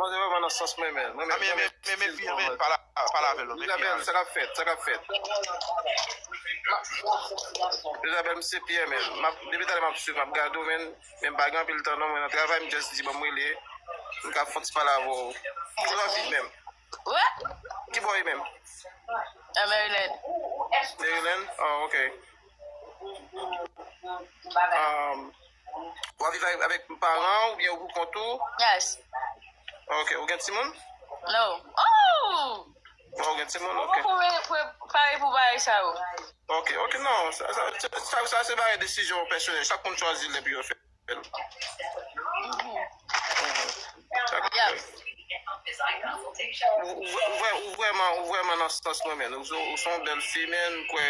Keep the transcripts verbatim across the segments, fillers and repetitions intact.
Manzè vrèman nan sans mwen, men. Mwen, men, mwen, men, men, men, men, pale, pale avè l, men, Isabel, sa k ap fèt? Sa k ap fèt? Isabel, m se Pyè, men. M ap, depi talè m ap swiv, m ap gade w, men. Men m pa gen anpil tan, non. Mwen nan travay, m just di, ban m rele. M ka fè yon ti pale avè w. Jan w ap viv menm? Wè? Ki bò w ye menm? Nan Maryland. Maryland? Oh, ok. Um, w ap viv avèk, avèk paran w oubyen ou pou kont ou? Yes. Ok, ou gen timoun? No. Oh! Bon, ou gen timoun, ok. Ou poko pre-, pre-, pare pou bagay sa yo. Ok, ok, non, sa, sa, sa, sa se bagay desizyon pèsonèl. Chak moun chwazi lè pou yo fè l. Mhm. Mhm. Chak moun. Yeah. Ou, ou, ou vrè-, ou vrèman, ou vrèman nan sans mwen, men. Ou, ou se yon bèl fi, men. M kwè,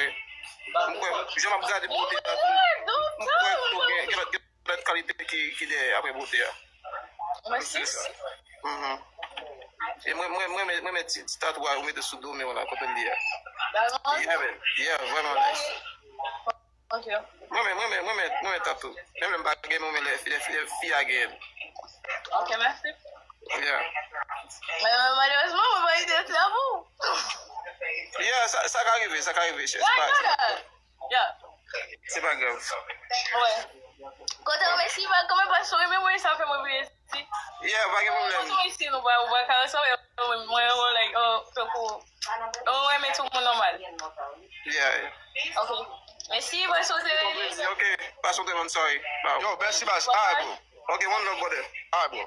m kwè, jan m ap gade bote a tou, m kwè tou gen, gen lòt, gen lòt kalite ki, ki dèyè apre bote a. Mèsi. Mhm. E mwen, mwen, mwen, mwen, mwen mèt ti, ti tatouaj ou mete sou do men w la, kote l ye a. Yeah, man. Yeah, vrèman nice. Ok. Mwen men, mwen men, mwen men, mwen men tatou. Menm lè m pa gen, mwen men lè, lè, lè fi a gen. Ok, mèsi. Yeah. Men, men, malerezman, mwen pa ide ti la pou. Yeah, sa, sa ka rive, sa ka rive, chè. Se pa, se pa grav. Yeah. Se pa grav. Wè. Kote w mèsi, pa kanmenm pa souri, men mwen sa fè mwen plezi. Yeah, pa gen pwoblèm. Mwen isi, nou pa, ou pa ka resevwa, mwen, mwen, mwen, like, oh, tankou, oh, mwen renmen tout moun nòmal. Yeah. Ok. Mèsi, mwen sou tele. Ok, pa sou tele, sorry. Yo, mèsi, baz. Alright, bro. Ok, one love, brother. Alright, bro.